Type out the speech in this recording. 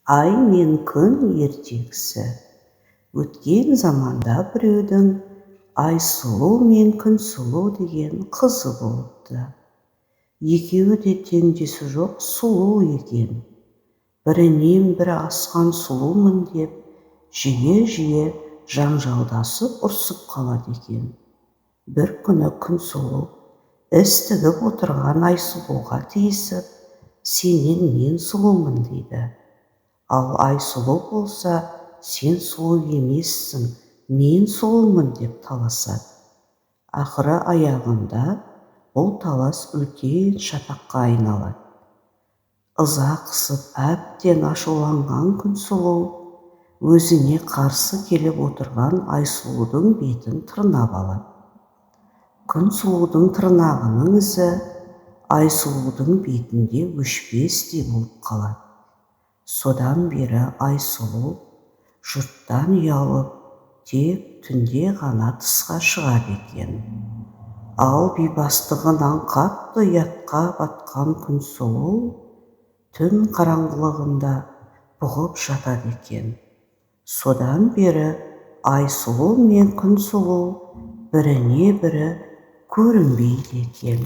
Ай мен Күн ертегісі. Өткен заманда біреудің Айсұлу мен Күнсұлу деген қызы болыпты. Екеуі де теңдесі жоқ сұлу екен. Бірінен бірі асқан сұлумын деп жиі-жиі жанжалдасып, ұрсып қалады екен. Бір күні Күнсұлу іс тігіп отырған Айсұлуға тиісіп, «Сенен мен сұлумын», – дейді. Ал Айсұлу болса, «Сен сұлу емессің, мен сұлумын», – деп таласады. Ақыры аяғында бұл талас үлкен шатаққа айналады. Ыза қысып, әбден ашуланған Күнсұлу өзіне қарсы келіп отырған Айсұлудың бетін тырнап алады. Күнсұлудың тырнағының ізі Айсұлудың бетінде өшпестей болып қалады. Содан бері Айсұлу жұрттан ұялып, тек түнде ғана тысқа шығады екен. Ал бейбастығынан қатты ұятқа батқан Күнсұлу түн қараңғылығында бұғып жатады екен. Содан бері Айсұлу мен Күнсұлу біріне бірі көрінбейді екен.